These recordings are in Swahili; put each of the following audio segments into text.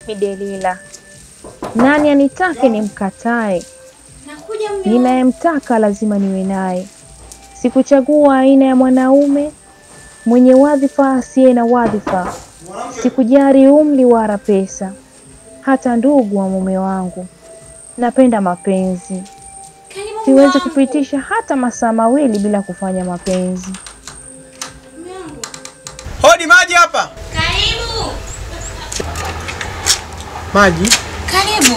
Ni Delila. Nani anitake nimkatae? Ninayemtaka lazima niwe naye. Sikuchagua aina ya mwanaume, mwenye wadhifa asiye na wadhifa. Sikujali umri wala pesa, hata ndugu wa mume wangu. Napenda mapenzi. Siwezi kupitisha hata masaa mawili bila kufanya mapenzi. Hodi maji hapa. Karibu. Maji. Karibu.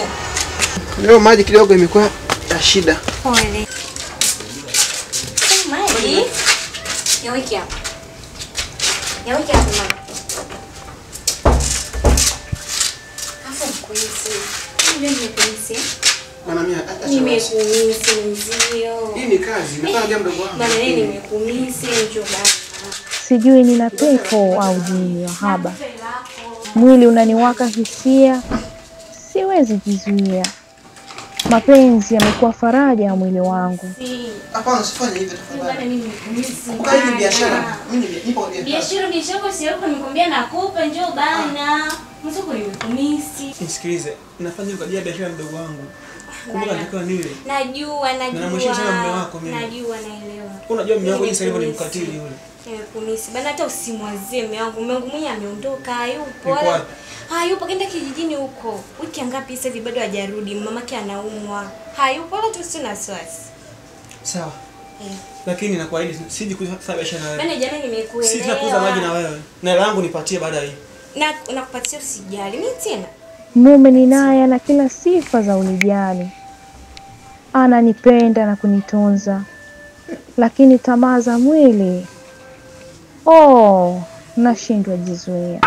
Leo maji kidogo imekuwa ya shida. Pole. Maji. Yaweke hapa. Yaweke hapa mama. Hapo mkuisi. Mimi nimekuisi. Mama mimi hata nimekumisi mzio. Hii ni kazi, nimefanya jambo mdogo wangu. Mama mimi nimekumisi mchumba. Sijui nina pepo au jini wa haba. Mwili unaniwaka hisia, siwezi jizuia. Mapenzi yamekuwa faraja ya mwili wangu. Hapana, usifanye hivyo tafadhali. Kumbuka hii ni biashara. Mimi nipo kwa biashara. Biashara sio yako, nikwambia nakupa, njoo bana. Msoko nimekumisi. Nisikilize, nafanya kwa ajili ya biashara mdogo wangu. Kumbuka nilikuwa nile. Najua, najua. Na sana mume wako mimi. Najua, naelewa. Unajua mume wako jinsi alivyo ni mkatili yule. Nimekumisi. Bana hata usimwazie mume wangu. Mume wangu mwenyewe ameondoka, hayupo. Hayupo, kaenda kijijini huko. Wiki ngapi sasa hivi bado hajarudi. Mamake anaumwa. Hayupo, wala tu sina wasiwasi. Sawa. Lakini nakuahidi siji kuuza biashara na wewe. Bana jamani nimekuelewa. Siji kuuza maji na wewe. Na hela yangu nipatie baada ya hii. Na nakupatia usijali. Mimi tena. Mume ninaye ana kila sifa za unijali. Ananipenda na kunitunza. Lakini tamaa za mwili, oh, nashindwa jizuia.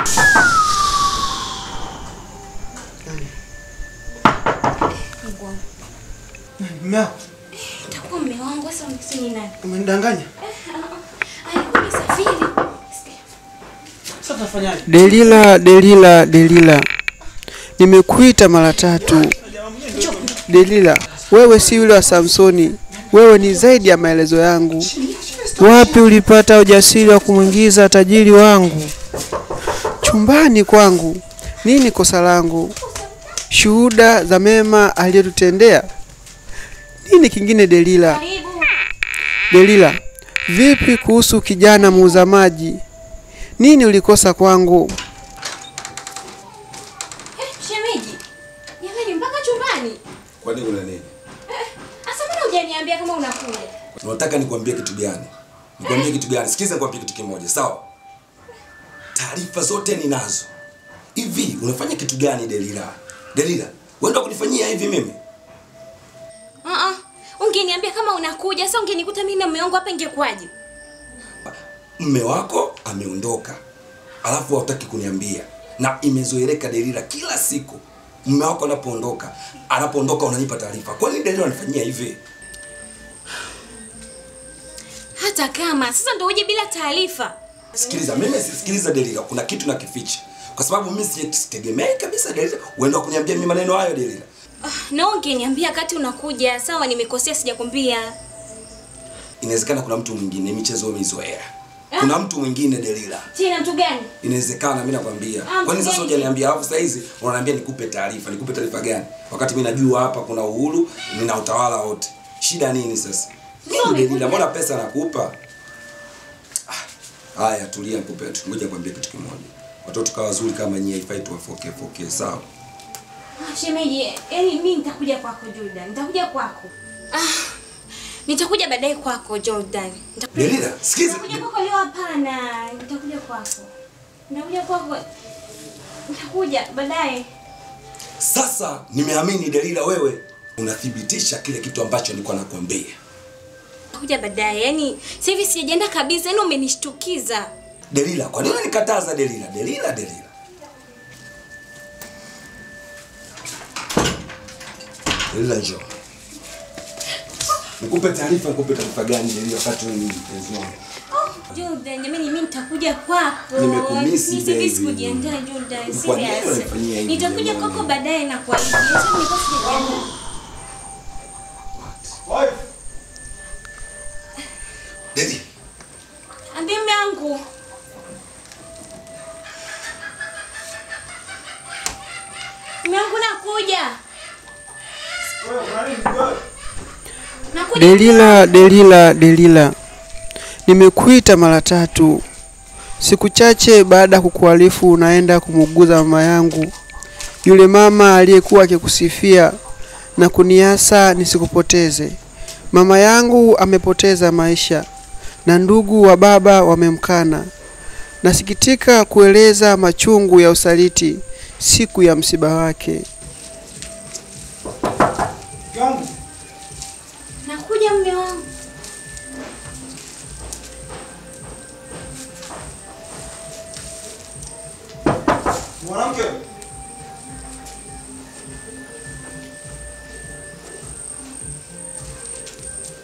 Mume. Itakuwa mume wangu sasa ni nani? Umenidanganya? Alikuwa amesafiri. Sasa tunafanyaje? Delila, Delila, Delila. Nimekuita mara tatu. Delila, wewe si yule wa Samsoni. Wewe ni zaidi ya maelezo yangu. Wapi ulipata ujasiri wa kumwingiza tajiri wangu chumbani kwangu? Nini kosa langu? Shuhuda za mema aliyotutendea. Nini kingine Delila? Delila, vipi kuhusu kijana muuza maji? Nini ulikosa kwangu? Shemeji, jamani mpaka chumbani. Kwani kuna nini? Asa mbona hujaniambia kama unakuja? Unataka nikwambie kitu gani? Nikwambie kitu gani? Sikiza nikwambie kitu kimoja, sawa? Taarifa zote ninazo. Hivi unafanya kitu gani Delila? Delila, wewe ndio kunifanyia hivi mimi? Ungeniambia kama unakuja, sasa ungenikuta mimi na mume wangu hapa ingekuwaje? Mume wako ameondoka. Alafu hutaki kuniambia. Na imezoeleka Delila, kila siku mume wako anapoondoka unanipa taarifa. Kwa nini Delila unanifanyia hivi? Hata kama sasa ndio uje bila taarifa. Sikiliza, mimi sisikiliza Delila, kuna kitu nakificha. Kwa sababu mimi sitegemei kabisa Delila, wewe ndio kuniambia mimi maneno hayo Delila. Na ungeniambia wakati unakuja, sawa nimekosea sijakwambia. Inawezekana kuna mtu mwingine, michezo umeizoea. Kuna mtu mwingine Delila. Tena mtu gani? Inawezekana mimi nakwambia. Kwa nini sasa hujaniambia? Alafu sasa hizi unaniambia nikupe taarifa. Nikupe taarifa gani? Wakati mimi najua hapa kuna uhuru, nina utawala wote. Shida nini sasa? Mimi Delila, mbona pesa nakupa? Haya tulia nikupe. Ngoja nikwambie kitu kimoja. Watoto kawa wazuri kama nyie haifai tuwafoke foke, sawa? Shemeji, yani mimi nitakuja kwako Jordan. Nitakuja kwako. Nitakuja baadaye kwako Jordan. Delila, sikiza. Nitakuja kwako leo hapana. Nitakuja kwako. Nitakuja kwako. Nitakuja baadaye. Sasa nimeamini Delila, wewe unathibitisha kile kitu ambacho nilikuwa nakwambia. Nitakuja baadaye. Yaani sasa hivi sijaenda kabisa. Yaani umenishtukiza. Delila, kwa nini unanikataza Delila? Delila, Delila. Delila njoo. Nikupe taarifa gani Delila wakati wewe ni mpenzi wangu? Jordan, jamani mimi nitakuja kwako. Nimekumisi baby. Sikujiandaa Jordan, serious. Nitakuja kwako baadaye na kwa hiyo. Sasa nilikuwa sijajiandaa. Wife. Daddy. Ambie mume wangu. Mume wangu nakuja. Delila, Delila, Delila, nimekuita mara tatu. Siku chache baada kukuarifu unaenda kumuuguza mama yangu, yule mama aliyekuwa akikusifia na kuniasa nisikupoteze. Mama yangu amepoteza maisha na ndugu wa baba wamemkana. Nasikitika kueleza machungu ya usaliti siku ya msiba wake. Nakuja mume wangu. Mwanamke.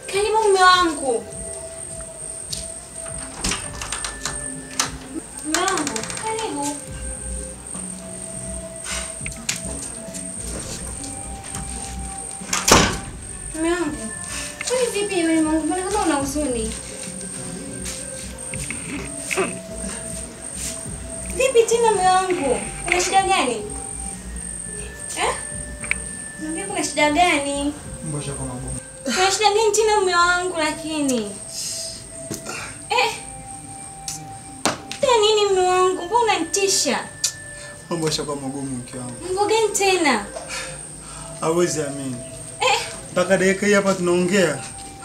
Karibu mume wangu. Mume wangu, karibu. Mume wangu, kwani vipi mume wangu? Mbona kama una huzuni? Vipi tena mume wangu? Kuna shida gani? Eh? Niambie kuna shida gani? Mbona kwa magumu. Kuna shida gani tena mume wangu lakini? Eh? Tena nini mume wangu? Mbona unanitisha? Mambo kwa magumu mke wangu. Mambo gani tena? Hawezi amini. Eh? Mpaka dakika hii hapa tunaongea.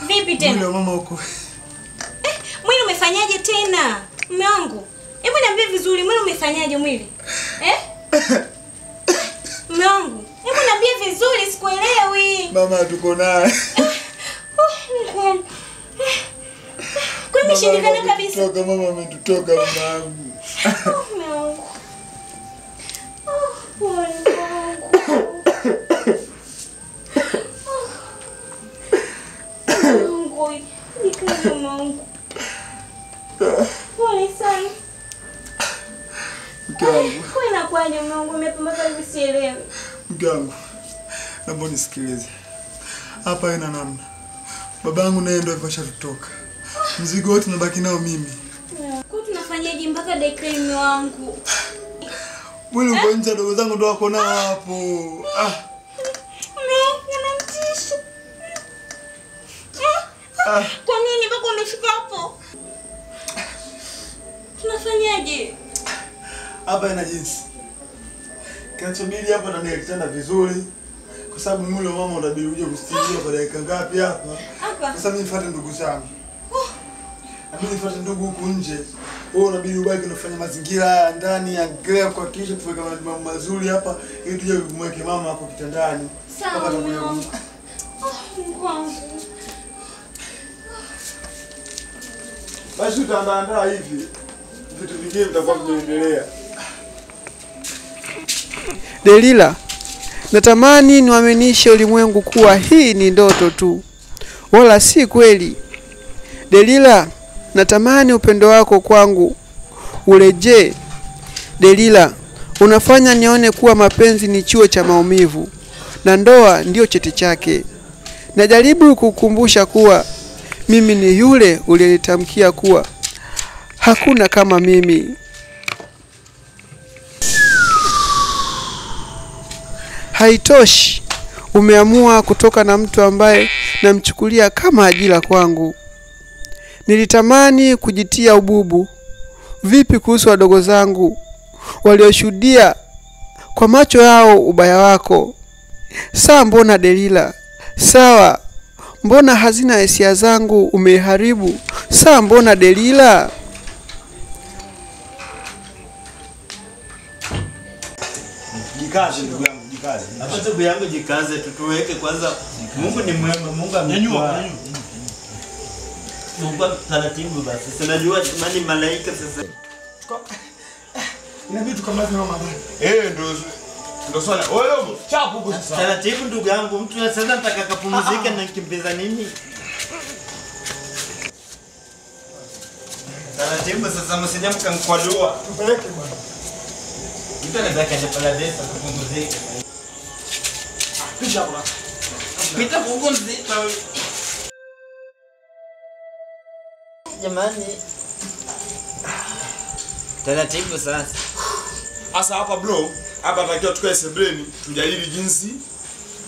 Vipi tena? Mwili wa mama huko. Eh, mwili umefanyaje tena? Mume wangu. Hebu niambie vizuri, mwili umefanyaje mwili? Eh? Mume wangu, hebu niambie vizuri, sikuelewi. Mama tuko naye. Oh, kwa nini shindikana kabisa? Toka mama ametutoka mama wangu. Oh, mume wangu. Oh, pole wangu. Mungu, nikaze Mungu. Pole sana. Mke wangu. Kwa inakuwaje mume wangu umepambana hivi sielewi. Mke wangu, naomba unisikilize. Hapa ina namna. Babangu naye ndio alishatutoka. Mzigo wote nabaki nao mimi. Kwa tunafanyaje mpaka dakika hii mume wangu? Mwili uko nje, dogo zangu ndio wako nao hapo. Ah. Mume anamtisha. Ah. Kwa nini mpaka umefika hapo? Tunafanyaje? Hapa ina jinsi. Kinachobidi hapa ndani ya kitanda vizuri. Kwa sababu mwili wa mama unabidi uje kustiriwa kwa dakika ngapi hapa? Hapa. Sasa mimi nifuate ndugu zangu. Na mimi nifuate ndugu huku nje. Wewe unabidi ubaki unafanya mazingira ya ndani ya grave kuhakikisha kuweka mambo mazuri hapa ili tuje kumweke mama hapo kitandani. Sawa. Oh, Mungu wangu. Basi utaandaa hivi. Vitu vingine vitakuwa vinaendelea. Delila, natamani niwaaminishe ulimwengu kuwa hii ni ndoto tu, wala si kweli. Delila, natamani upendo wako kwangu urejee. Delila, unafanya nione kuwa mapenzi ni chuo cha maumivu na ndoa ndio cheti chake. Najaribu kukumbusha kuwa mimi ni yule uliyenitamkia kuwa hakuna kama mimi. Haitoshi, umeamua kutoka na mtu ambaye namchukulia kama ajira kwangu. Nilitamani kujitia ububu. Vipi kuhusu wadogo zangu walioshuhudia kwa macho yao ubaya wako? Saa mbona Delila? Sawa, mbona hazina hisia zangu umeiharibu? Saa mbona Delila? Jikaze ndugu yangu, jikaze. Hapa ndugu yangu jikaze, tutuweke kwanza. Mungu ni mwema, Mungu amejua. Mungu taratibu basi. Sinajua mani malaika sasa. Inabidi tukamlaze mama ndani. Eh, ndio swala. Wewe chapu huko sasa. Taratibu ndugu yangu, mtu sasa nataka kapumzike na kimbiza nini? Taratibu sasa msije mkankwadua. Tupeleke bwana. Mtu anaweza kaja paradesa kupumzika. Pisha bwana. Pita huko nzito. Jamani. Taratibu sasa. Sasa hapa bro, Hapa tutakiwa tukae sebuleni tujadili jinsi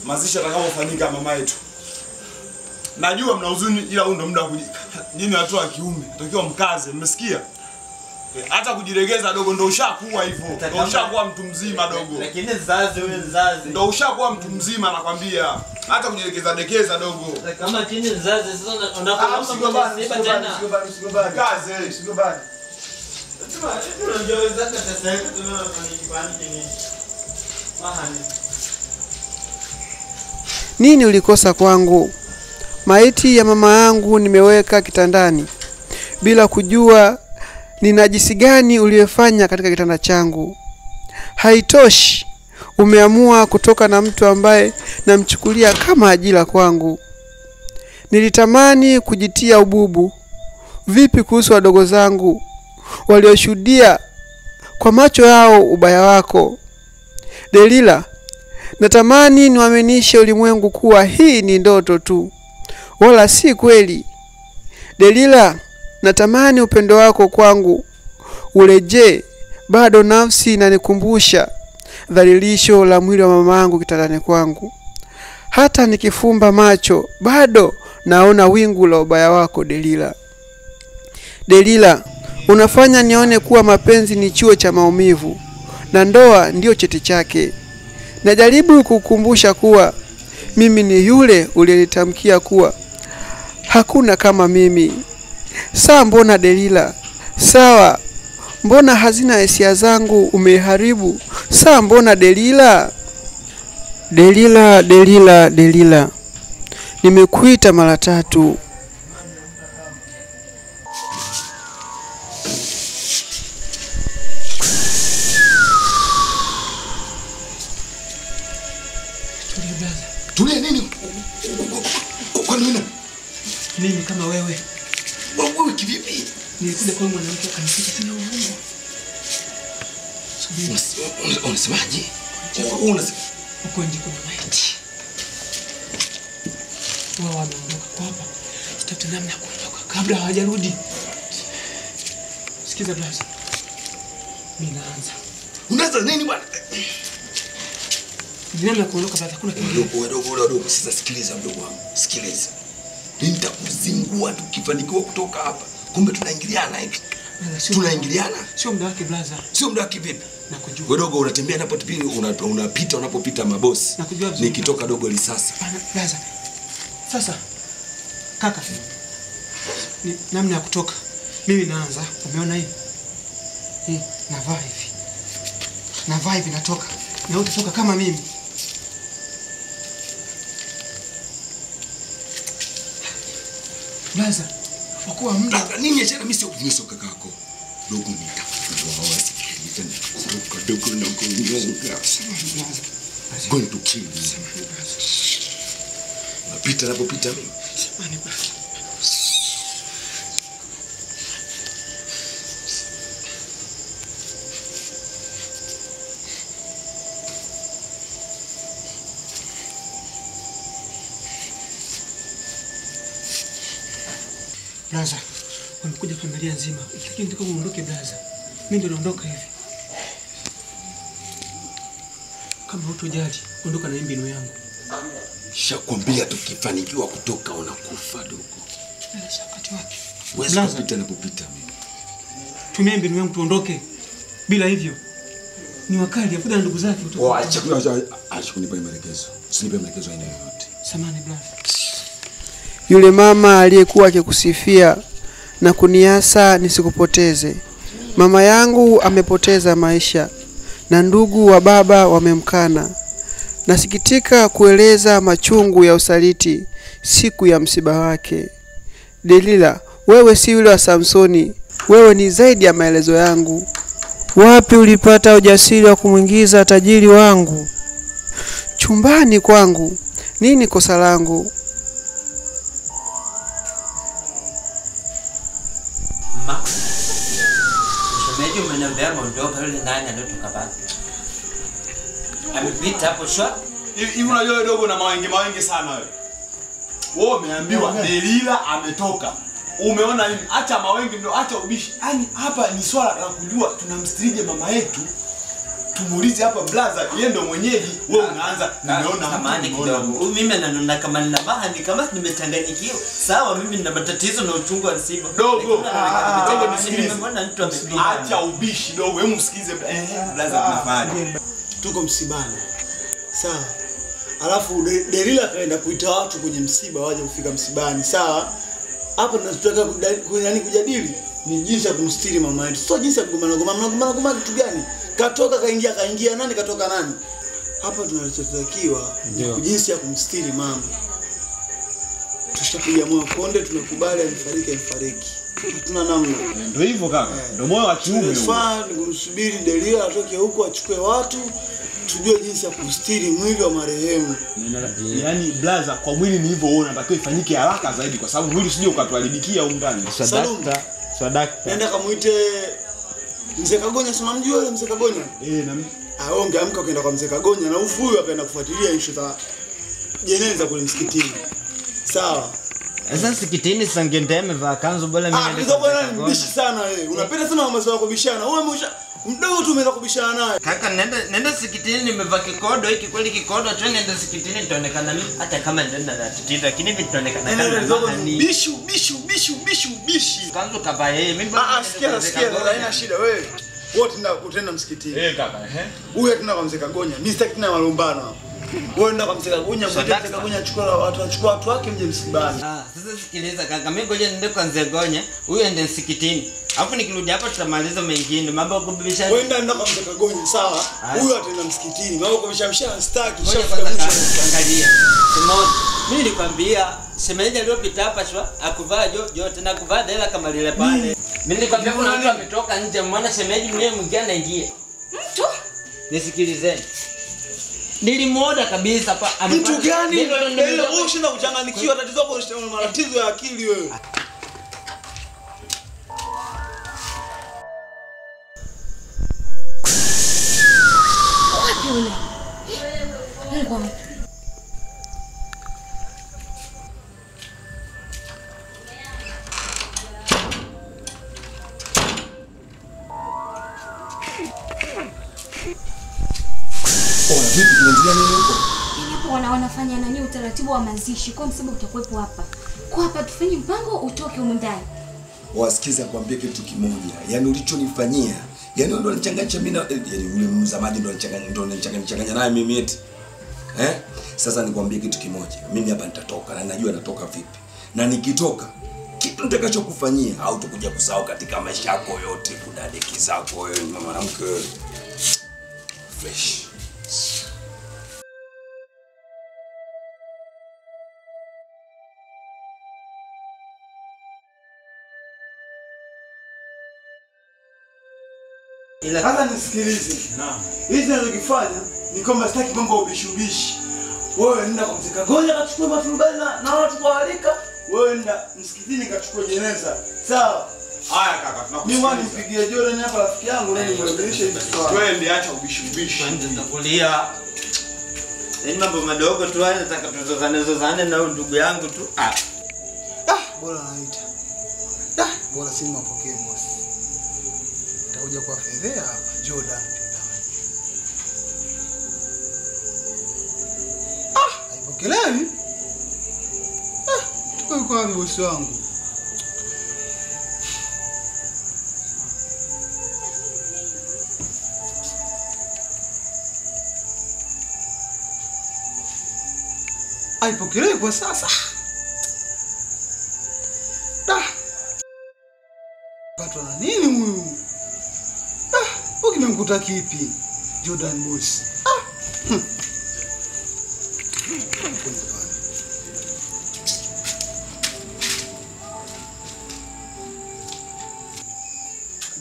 mazishi atakapofanyika mama yetu. Najua mna huzuni ila huu ndio muda wa nyinyi watu wa kiume, natakiwa mkaze, mmesikia? Hata kujiregeza dogo ndio ushakuwa hivyo. Ndio ushakuwa mtu mzima dogo. Lakini mzazi wewe mzazi. Ndio ushakuwa mtu mzima nakwambia. Hata kujiregeza dekeza dogo. Kama chini mzazi sasa unapokuwa tena. Kaze, usigombane. Unajua wenzako sasa hivi tunafanya nini? Mahani. Nini ulikosa kwangu? Maiti ya mama yangu nimeweka kitandani bila kujua ni najisi gani uliyofanya katika kitanda changu. Haitoshi, umeamua kutoka na mtu ambaye namchukulia kama ajira kwangu. Nilitamani kujitia ububu. Vipi kuhusu wadogo zangu walioshuhudia kwa macho yao ubaya wako? Delila, natamani niwaaminishe ulimwengu kuwa hii ni ndoto tu, wala si kweli. Delila, natamani upendo wako kwangu urejee. Bado nafsi inanikumbusha dhalilisho la mwili wa mamangu kitandani kwangu. Hata nikifumba macho bado naona wingu la ubaya wako Delila. Delila, unafanya nione kuwa mapenzi ni chuo cha maumivu na ndoa ndio cheti chake. Najaribu kukumbusha kuwa mimi ni yule uliyenitamkia kuwa hakuna kama mimi. Saa mbona Delila? Sawa, mbona hazina hisia zangu umeiharibu? Saa mbona Delila? Delila, Delila, Delila, nimekuita mara tatu. Tulia nini? Kwa nini? Mimi kama wewe. Wewe kivipi? Nilikuja kwa mwanamke akanifika tena uongo. Unasemaje? Uko nje kuna maiti. Wao wameondoka kwa hapa. Tutafute namna ya kuondoka kabla hawajarudi. Sikiza blaza. Mimi naanza. Unaanza nini bwana? Nina kuondoka baba, hakuna kingine. Dogo, sasa sikiliza mdogo wangu. Sikiliza. Nitakuzingua tukifanikiwa kutoka hapa. Kumbe tunaingiliana hivi. Tunaingiliana? Sio muda wake blaza. Sio muda wake vipi? Nakujua. Wewe dogo unatembea napotipili unapita unapopita mabosi. Nakujua vizuri. Nikitoka dogo risasi. Blaza. Sasa kaka, ni namna ya kutoka. Mimi naanza. Umeona hii? Hii navaa hivi. Navaa hivi natoka. Na utatoka kama mimi. Blaza, wakuwa muda. Nini achana mimi sio kakako. Dogo nitakuwa sikiliza nitakuruka dogo na kunyonga. Blaza. Going to kill you. Napita napopita mimi. Samahani blaza. Blaza, wamekuja familia nzima. Lakini nataka uondoke blaza. Mimi ndio naondoka hivi. Kama hutojali, ondoka na mbinu yangu. Nishakwambia tukifanikiwa kutoka unakufa dogo. Blaza, wakati wake. Wewe kupita na kupita mimi. Tumia mbinu yangu tuondoke. Bila hivyo ni wakali afuda na ndugu zake kutoka. Acha kunipa maelekezo. Usinipe maelekezo aina yoyote. Samahani blaza. Yule mama aliyekuwa akikusifia na kuniasa nisikupoteze. Mama yangu amepoteza maisha na ndugu wa baba wamemkana. Nasikitika kueleza machungu ya usaliti siku ya msiba wake. Delila, wewe si yule wa Samsoni, wewe ni zaidi ya maelezo yangu. Wapi ulipata ujasiri wa kumwingiza tajiri wangu chumbani kwangu? Nini kosa langu? Shemeji umeniambia ameondoka, yule nani aliotoka pale? Amepita hapo shwa. Hivi unajua wewe dogo na mawenge mawenge sana wewe. Wewe umeambiwa Delila ametoka. Umeona nini? Acha mawenge ndio, acha ubishi. Yaani hapa ni swala la kujua tunamstirije mama yetu. Tumuulize hapa blaza, yeye ndo mwenyeji. Wewe unaanza nimeona samani kidogo. Huyu mimi ananona kama nina bahani kama nimechanganyikiwa. Sawa mimi nina matatizo na uchungu wa msiba. Dogo, dogo nisikilize. Nimeona mtu amepiga. Acha ubishi dogo, hebu msikize blaza tunafanya. Tuko msibani. Sawa. Alafu Delila kaenda kuita watu kwenye msiba waje kufika msibani. Sawa. Hapo tunataka kujadili ni jinsi ya kumstiri mama yetu. Sio jinsi ya kugombana gombana. Mnagombana gombana kitu gani? Katoka kaingia kaingia nani katoka nani? Hapa tunachotakiwa ni jinsi ya kumstiri mama. Tushapiga moyo konde, tumekubali amefariki amefariki. Hatuna namna. Ndio hivyo kaka. Ndio moyo wa kiume huo. Faa ni kumsubiri Delila atoke huko achukue watu tujue jinsi ya kustiri mwili wa marehemu. Yaani blaza kwa mwili ni hivyo wewe unatakiwa ifanyike haraka zaidi kwa sababu mwili usije ukatuharibikia huko ndani. Sadakta, sadakta. Nenda kamuite Mzee Kagonya, si unamjua yule Mzee Kagonya? Eh, na mimi. Ah, wewe ungeamka ukaenda kwa Mzee Kagonya na ufu huyu akaenda kufuatilia issue za jeneza kule msikitini. Sawa. Sasa msikitini sangendeme amevaa kanzu bora mimi nende. Ah, bwana ni mbishi sana wewe. Unapenda sana mambo ya kubishana. Wewe mdogo tu umeweza kubishana naye. Kaka nenda msikitini nimevaa kikodo hiki kweli kikodo tu nenda msikitini nitaonekana mimi hata kama nenda na tatizo lakini hivi nitaonekana kama bishi bishi bishi bishi bishi. Kanzu kavaa yeye mimi. Ah, sikia sikia haina shida wewe. Wote utaenda msikitini. Eh kaka ehe. Huyu tena kwa Mzee Kagonya. Mimi sitaki tena malumbano hapo. Wewe nenda kwa Mzee Kagonya, Mzee Kagonya achukua watu, achukua watu wake mje msibani. Ah, sasa sikiliza kaka, mimi ngoja niende kwa Mzee Gonya, huyu ende msikitini. Alafu nikirudi hapa tutamaliza mengine. Mambo ya kubishana. Wewe nenda kwa Mzee Kagonya, sawa? Huyu ataenda msikitini. Mambo ya kubishamshana sitaki. Angalia. Tumeona. Mimi nilikwambia shemeji aliyopita hapa shwa akuvaa jo tena kuvaa dela kama lile pale. Mimi nilikwambia kuna mtu ametoka nje, mwana shemeji mwenyewe mwingine anaingia. Mtu? Nisikilizeni. Nilimuona kabisa hapa. Mtu gani? Wewe ushinda kuchanganyikiwa, tatizo lako ni matatizo ya akili wewe. Wapi yule? Mungu wangu. Vipi tunaendelea nini huko? Yaani hapo wanafanya nani utaratibu wa mazishi kwa msiba utakuwepo hapa. Kwa hapa tufanye mpango utoke humu ndani. Wasikiza nikwambie kitu kimoja. Yaani ulichonifanyia, yaani ndio unanichanganyisha mimi na yaani yule mzamaji ndio ananichanganya ndio ananichanganya naye mimi eti. Eh? Sasa nikwambie kitu kimoja. Mimi hapa nitatoka na najua natoka vipi. Na nikitoka kitu nitakachokufanyia hautakuja kusahau katika maisha yako yote, kudadeki zako wewe mwanamke wewe. Fresh. Sasa nisikilize. Naam. Hizi ninazokifanya ni kwamba sitaki mambo ya ubishi ubishi. Wewe nenda kwa Mzee Kagonya kachukue maturubani na watu kwa alika. Wewe nenda msikitini kachukue jeneza. Sawa? Haya kaka, tunakusikiliza. Mimi nipigie Jordan hapa rafiki yangu na nimweleweshe hivi swala. Twende, acha ubishi ubishi. Twende nitakulia. Yaani mambo madogo tu haya nataka tuzozane zozane na huyu ndugu yangu tu. Ah. Ah, bora naita. Ah, bora simu apokee boss. Nitakuja kwa fedhea hapa Jordan. Ah, haipokelewi. Ah, tuko kwa boss wangu. Haipokelewi kwa sasa. Ah. Patwa na nini huyu? Ah, ukimkuta kipi? Jordan boss. Ah.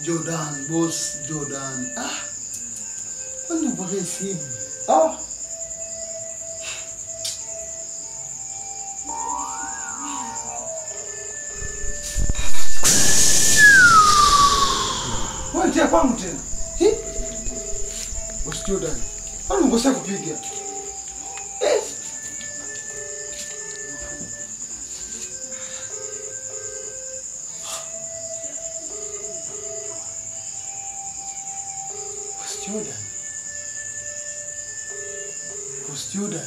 Jordan boss, Jordan. Ah. Kwani upokee simu? Ah. Wewe kwangu tena. Hi? Boss Jordan. Kwani ungosa kupiga? Eh. Boss Jordan. Boss Jordan.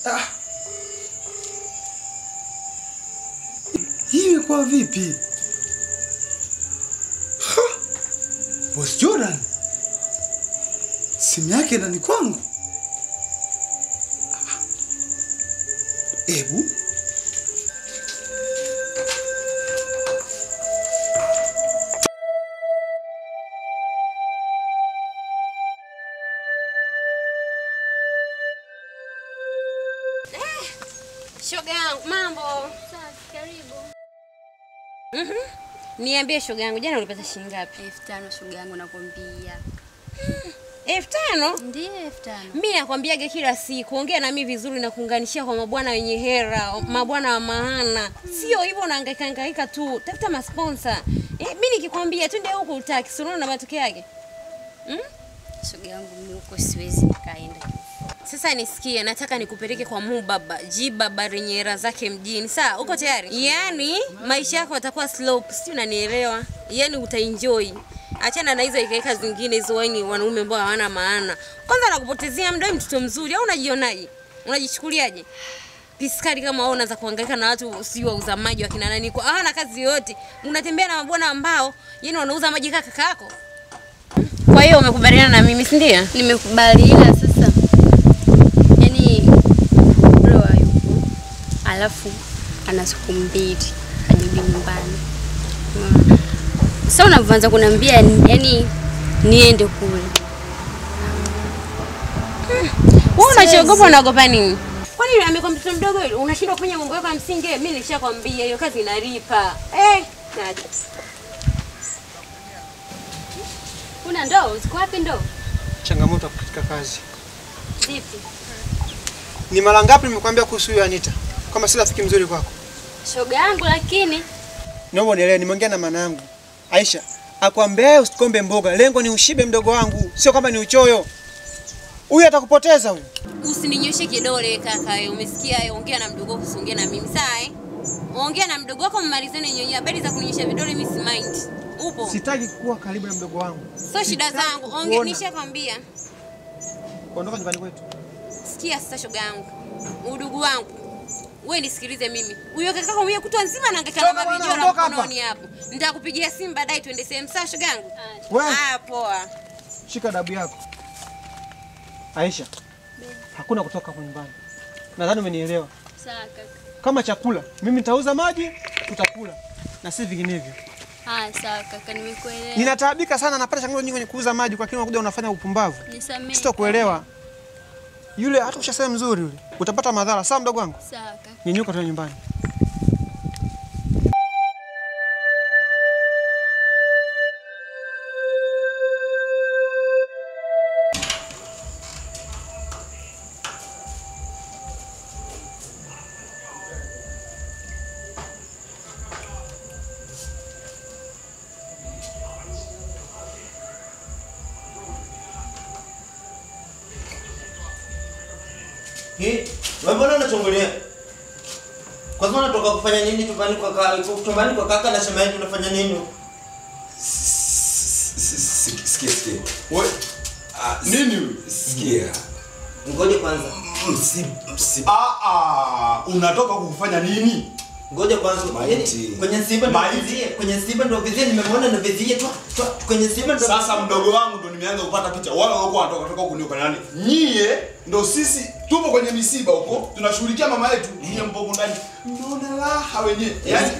Ah. Hii imekuwa vipi? Ha! Boss Jordan. Simu yake ndani kwangu. Ebu. Shoga yangu, mambo. Safi, karibu. Niambie shoga yangu, jana ulipata shilingi ngapi? 5000 shoga yangu nakwambia. 5000? Ndiyo 5000. Mimi nakwambiaga kila siku, ongea na mimi vizuri na kuunganishia kwa mabwana wenye hera, mabwana wa maana. Sio hivyo unahangaika hangaika tu. Tafuta ma sponsor. Mimi nikikwambia twende huko utaki, si unaona matokeo yake? Shoga yangu mimi huko siwezi nikaenda. Sasa nisikie, nataka nikupeleke kwa Mubaba, Jibaba lenye hera zake mjini. Sawa, uko tayari? Yaani maisha yako yatakuwa slope, si unanielewa? Yaani utaenjoy. Achana na hizo ikaika zingine hizo waini wanaume ambao hawana maana. Kwanza nakupotezea muda, mtoto mzuri au unajionaje? Unajichukuliaje? Piskari kama wewe unaanza kuhangaika na watu si wauza maji wakina nani kwa hawana kazi yote. Unatembea na mabwana ambao yaani wanauza maji kaka kako. Kwa hiyo umekubaliana na mimi, si ndio? Nimekubali, ila sasa yaani bro hayupo. Alafu ana siku 2 hajarudi nyumbani. Sasa unavyoanza kuniambia yani niende kule. Wewe unachogopa unaogopa nini? Kwani amekuwa mtoto mdogo unashindwa kufanya mambo yako ya msingi? Mimi nilishakwambia hiyo kazi inalipa. Naje. Una ndoo? Ziko wapi ndoo? Changamoto katika kazi. Vipi? Ni mara ngapi nimekuambia kuhusu huyo Anita? Kama si rafiki mzuri kwako. Shoga yangu lakini naomba unielewe, nimeongea na maana yangu. Aisha, akwambia usikombe mboga. Lengo ni ushibe mdogo wangu, sio kama ni uchoyo. Huyu atakupoteza huyu. Usininyoshe kidole kaka, umesikia? Ongea na mdogo wako, usiongee na mimi. Sawa eh? Ongea na mdogo wako mmalizane nyenyewe. Habari za kuninyosha vidole mimi si mind. Upo? Sitaki kuwa karibu na mdogo wangu. Sio shida zangu. Ongea, nishakwambia. Ondoka nyumbani kwetu. Sikia sasa shoga yangu. Udugu wangu. Wewe nisikilize mimi. Huyo kaka yako mwenyewe kutwa nzima anahangaika na mabijora mkononi hapo. Nitakupigia simu baadaye tuende sehemu. Sawa shoga yangu? Ah, poa. Shika adabu yako. Aisha. Hakuna kutoka hapo nyumbani. Nadhani umenielewa. Sawa kaka. Kama chakula, mimi nitauza maji, tutakula na si vinginevyo. Ah, sawa kaka, nimekuelewa. Ninataabika sana, napata changamoto nyingi kwenye kuuza maji kwa kile unakuja unafanya upumbavu. Nisamehe. Sitokuelewa. Yule hata ushasema mzuri yule, utapata madhara. Sawa mdogo wangu? Sawa kaka. Nyenyuka tu nyumbani. Wewe mbona unachungulia? Kwanza unatoka kufanya nini chumbani kwa kaka? Chumbani kwa kaka na shemeji unafanya nini? Sikia sikia. Wewe nini huyu? Sikia. Ngoja kwanza. Unatoka kufanya nini? Ngoja kwanza. Kwenye simba ndo vizie, kwenye simba ndo vizie nimemwona na vizie tu kwenye simba ndo. Sasa mdogo wangu ndo nimeanza kupata picha. Wale walikuwa wanatoka toka huko ndio nani? Nyie ndo sisi tupo kwenye misiba huko, tunashughulikia mama yetu, nyie mpo huko ndani. Mnaona raha wenyewe. Yaani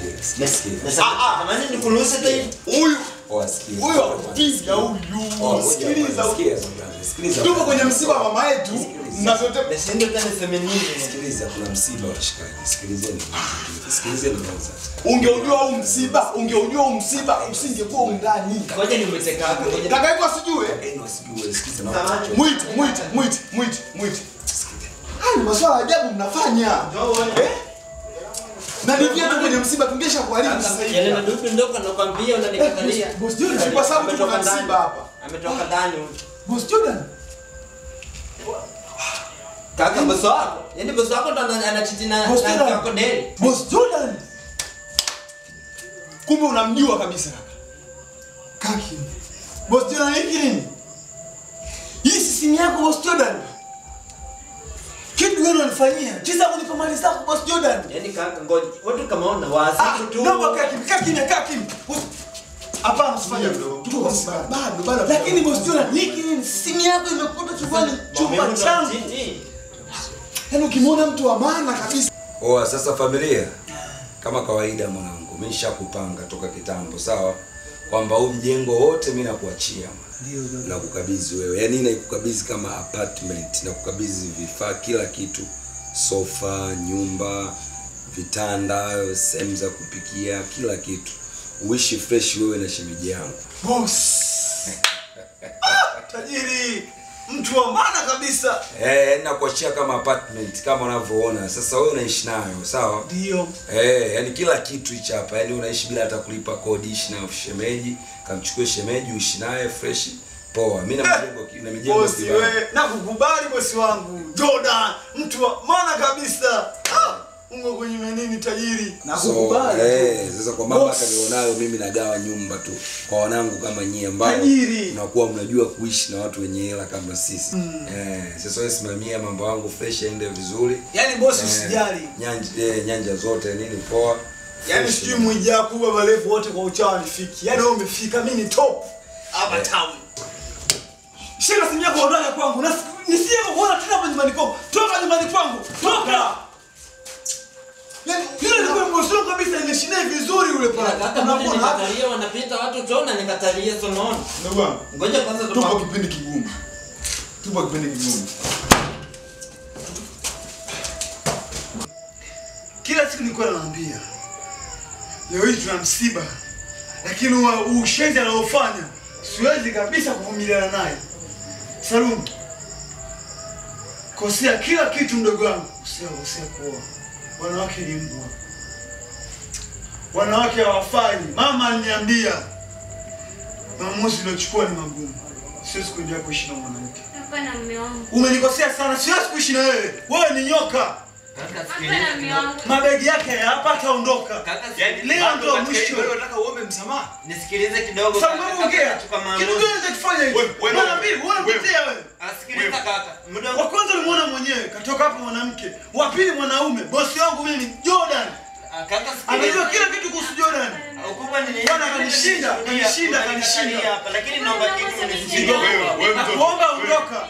Jamani nikuruhusu tena. Huyu wasikie. Huyu akupiga huyu. Sikiliza. Sikiliza. Tupo kwenye msiba wa mama yetu na zote. Nashindwa tena niseme nini. Sikiliza, kuna msiba wa washikaji. Sikilizeni. Sikilizeni kwanza. Ungeujua huu msiba, ungeujua huu msiba, usingekuwa ndani. Ngoja nimwite kaka, ngoja. Kaka yako asijue. Asijue, sikiliza. Mwite, mwite, mwite, mwite, mwite. Haya ni maswala ajabu mnafanya. Eh? Na ni vyetu kwenye msiba tungesha kuharibu sasa hivi. Yale madudu ndio nakwambia unanikatalia. Boss Jordan, kwa sababu tuko na msiba hapa. Ametoka ndani huyu. Boss Jordan. Kaka boss wako. Yaani boss wako ndo anachiti na kako Deli. Boss Jordan. Kumbe unamjua kabisa kaka. Kaki. Boss Jordan hiki nini? simu yako Boss Jordan. Kitu gani unanifanyia? Jinsi kunipa mali zako Boss Jordan. Yaani kaka ngoja. Watu kama ona wazi tu. Naomba kaa kimya, kaa kimya. Hapana usifanye hivyo. Tuko bado. Lakini Boss Jordan, hiki ni simu yako imekuta chumbani, chumba changu. Yaani ukimwona mtu wa maana kabisa. Oa sasa familia. Kama kawaida mwanangu, mimi nishakupanga toka kitambo, sawa? Kwamba huu mjengo wote mimi nakuachia. Ndio. Nakukabidhi wewe. Yaani naikukabidhi kama apartment, nakukabidhi vifaa kila kitu. Sofa, nyumba, vitanda, sehemu za kupikia, kila kitu. Uishi fresh wewe na shemeji yangu. Boss. Tajiri, mtu wa maana kabisa. Nakuachia kama apartment kama unavyoona. Sasa wewe unaishi nayo, sawa? Ndio. Yani kila kitu hichi hapa. Yani unaishi bila hata kulipa kodi, ishi na shemeji, kamchukue shemeji uishi naye fresh. Poa. Mimi na mjengo na mijengo kibao. Bosi wewe, nakukubali bosi wangu. Jordan, mtu wa maana kabisa. Mungu kunyime nini tajiri? Nakukubali. So, sasa kwa mamlaka nilionayo mimi nagawa nyumba tu kwa wanangu kama nyie ambao mnakuwa mnajua kuishi na watu wenye hela kama sisi. Sasa wewe simamia mambo yangu fresh yaende vizuri. Yaani bosi usijali. Nyanja zote nini poa. Yaani sijui Mwijaku Baba Levo wote kwa uchawa nifiki. Yaani wewe umefika, mimi ni top hapa town. Shika simu yako ondoka kwangu. Nisije kukuona tena hapa nyumbani kwangu. Toka nyumbani kwangu. Toka. Yaani yule alikuwa mboso kabisa, imeshina vizuri yule pale. Hata mimi nikatalia wanapita watu tuona nikatalia sonaona. Ndugu wangu, ngoja kwanza tupo kipindi kigumu. Tupo kipindi kigumu. Kila siku nilikuwa naambia leo hii tuna msiba, lakini ushenzi anaofanya siwezi kabisa kuvumiliana naye. Salum, kosea kila kitu mdogo wangu, usikosea kuoa. Wanawake ni mbwa. Wanawake hawafai. Mama aliniambia maamuzi niliochukua ni magumu. Siwezi kuendelea kuishi na mwanamke. Hapana mume wangu. Umenikosea sana, siwezi kuishi na wewe. Wewe ni nyoka. Hapana mume wangu. Mabegi yake hapa ataondoka. Leo ndio mwisho. Wewe unataka uombe msamaha? Nisikilize kidogo. Sasa ongea. Kitu gani unachofanya hivi? Mara mbili wewe unamtetea wewe. Asikiliza kaka. Muda wa kwanza ulimuona mwenyewe katoka hapo mwanamke. Wa pili mwanaume. Bosi wangu mimi Jordan. Kaka sikiliza. Anajua kila kitu kuhusu Jordan. Ukubwa ni nini? Bwana kanishinda, kanishinda hapa lakini naomba kitu unisikilize. Wewe mtoto. Naomba ondoka.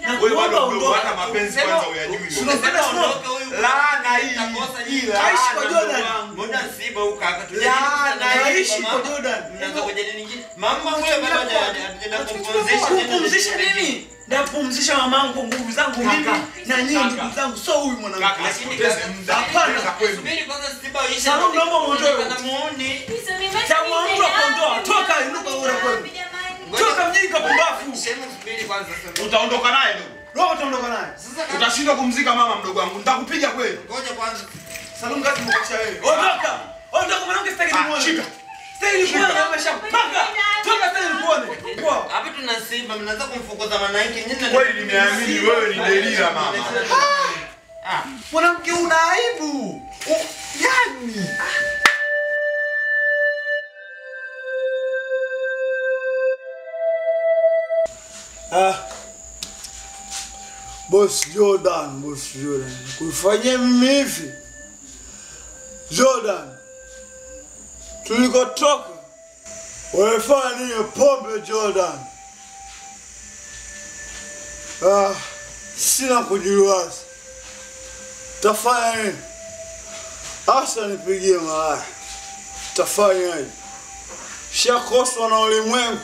Na kuomba ondoka hata mapenzi kwanza uyajui. Unasema ondoke huyu. Laana hii. Kaishi kwa Jordan. Muda msiba huyu kaka. Laana haishi kwa Jordan. Mnaanza kujadili nyingine. Mama huyo bado hajaenda kumpumzisha. Kumpumzisha nini? Napumzisha mamangu nguvu zangu mimi na nyinyi ndugu zangu, sio huyu mwanamke. Hapana. Subiri kwanza msiba uishe. Salum naomba muondoe. Namuoni. Tamuamuru kuondoa. Toka inuka ura kwenu. Toka mjinga pumbafu. Sema subiri kwanza. Utaondoka naye ndugu. Roho utaondoka naye. Sasa utashindwa kumzika mama mdogo wangu. Nitakupiga kweli. Ngoja kwanza. Salum kazi mwacha wewe. Ondoka. Ondoka mwanamke, sitaki nimuone. Shika. Sitaki nikuone na ameshapaka. Toka sitaki nikuone. Hapa tuna simba mnaanza kumfukuza mwanamke nyinyi. Kweli nimeamini wewe ni Delila mama. Mwanamke una aibu. Yaani Boss Jordan, Boss Jordan. Kufanyia mimi hivi. Jordan. Tulikotoka. Walifanya nini pombe Jordan? Sina kujiwaza. Tafanya nini? Asa nipigie malaya. Tafanya nini? Shakoswa na ulimwengu.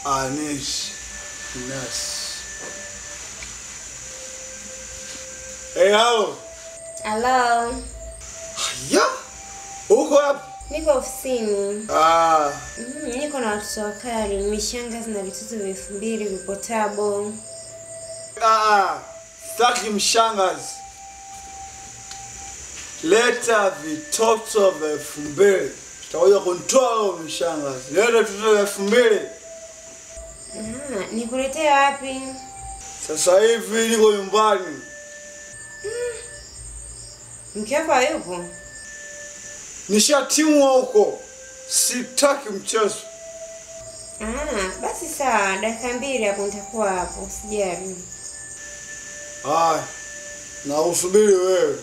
Anis Nas. Hey, hello. Hello. Ya? Uko wapi? Niko ofisini. Niko na watoto wakali, mishangazi na vitoto 2000 vipotabo. Sitaki mshangazi. Leta vitoto 2000. Tutakuja kunitoa mshangazi. Leta vitoto 2000. Nikuletee wapi? Sasa hivi niko nyumbani. Mke wako hayupo? Nishatimwa huko. Sitaki mchezo. Ah, basi sawa, dakika 2 hapo nitakuwa hapo, usijali. Haya. Na usubiri wewe.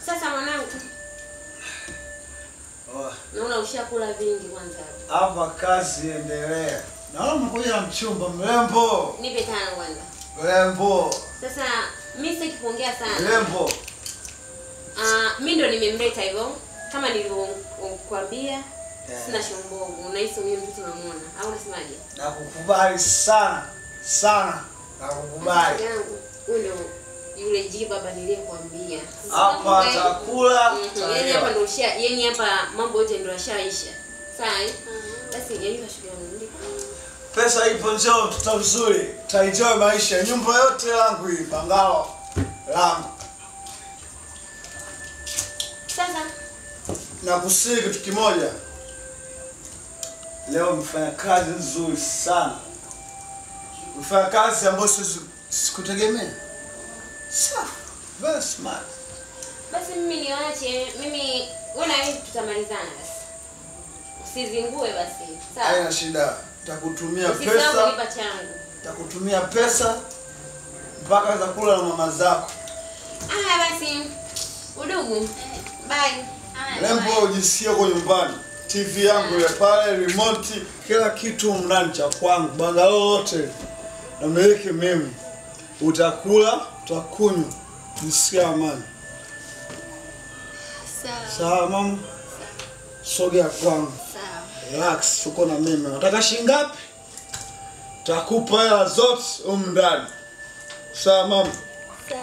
Sasa mwanangu. Naona ushakula vingi kwanza hapo. Hapa kazi endelea. Naona mkuja na mchumba mrembo. Nipe 5 kwanza. Mrembo. Sasa mimi sitaki kuongea sana. Mrembo. Mimi ndo nimemleta hivyo kama nilivyokuambia. Sina shombovu. Unahisi mimi mtoto namuona au unasemaje? Nakukubali sana sana. Nakukubali. Huyu ndio yule jiki baba niliyekuambia. Hapa chakula. Yaani hapa ndio usha, yaani hapa mambo yote ndio yashaisha. Sawa? Basi yaani kashukrani. Pesa ipo, njoo tutamzuri. Tutaenjoy maisha. Nyumba yote yangu hii, bangalo langu. Sasa nakusihi kitu kimoja. Leo mfanya kazi nzuri sana. Mfanya kazi ambayo sikutegemea. Safi, very smart. Basi mimi niache, mimi wewe na mimi tutamalizana basi. Usizingue basi. Sawa. Haina shida. Nitakutumia pesa. Usisahau kunipa changu. Nitakutumia pesa mpaka za kula na mama zako. Ah basi. Udugu. Bye. Lembo ujisikie kwa nyumbani. TV yangu ile pale, remote, kila kitu ndani cha kwangu. Bangalo lote namiliki mimi. Utakula, utakunywa, jisikia amani. Sawa. Sawa mama. Sogea kwangu. Sawa. Relax, uko na mimi. Unataka shilingi ngapi? Takupa hela zote humu ndani. Sawa mama. Sawa.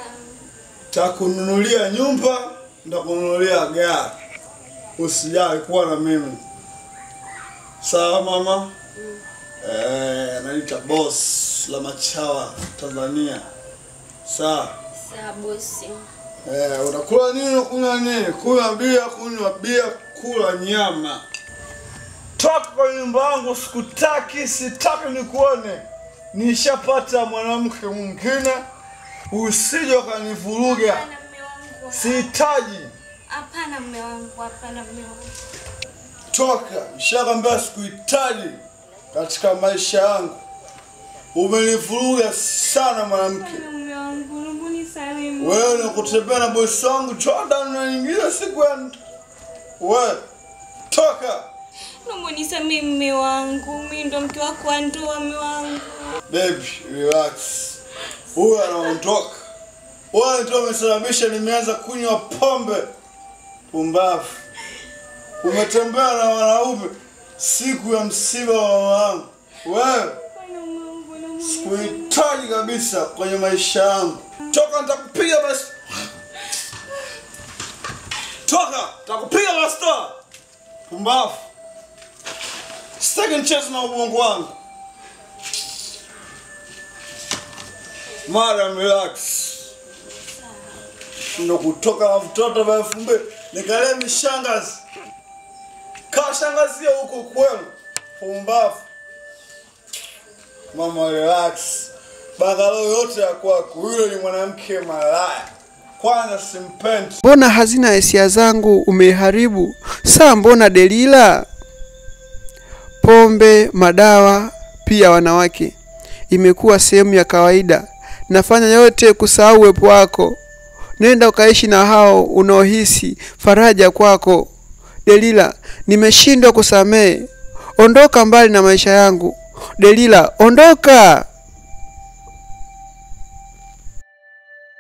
Takununulia nyumba, nitakununulia gari. Usijali, kuwa na mimi. Sawa mama? Naita boss la machawa Tanzania. Sawa. Sawa bosi. Unakula nini, unakunywa nini? Kula bia, kunywa bia, kula nyama. Toka kwa nyumba yangu, sikutaki, sitaki nikuone. Nishapata mwanamke mwingine. Usije ukanivuruga. Sihitaji. Hapana mume wangu, hapana mume wangu. Toka, nishakwambia sikuhitaji katika maisha yangu. Umenivuruga sana mwanamke. Mume wangu, naomba unisamehe. Wewe unakutembea na bosi wangu Jordan unaingiza siku ya wewe. Toka. Naomba unisamehe mume wangu. Mimi ndo mke wako wa ndoa mume wangu. Baby, relax. Huyu anaondoka. Wewe ndio umesababisha nimeanza kunywa pombe. Pumbavu. Umetembea na wanaume siku ya msiba wa wangu. Wewe sikuhitaji kabisa kwenye maisha yangu. Toka, nitakupiga basi. Toka, nitakupiga basi. Pumbavu. Sitaki mchezo na ubongo wangu. Madam, relax. Ndo kutoka na mtoto wa 2000 nikalee mishangazi. Kashangazia huko kwenu. Pumbavu. Mama relax. Bagalo yote ya kwako. Yule ni mwanamke malaya. Kwanza simpendi. Mbona hazina ya hisia zangu umeiharibu? Saa mbona Delila? Pombe, madawa, pia wanawake imekuwa sehemu ya kawaida. Nafanya yote kusahau uwepo wako. Nenda ukaishi na hao unaohisi faraja kwako. Delila, nimeshindwa kusamehe. Ondoka mbali na maisha yangu. Delila, ondoka.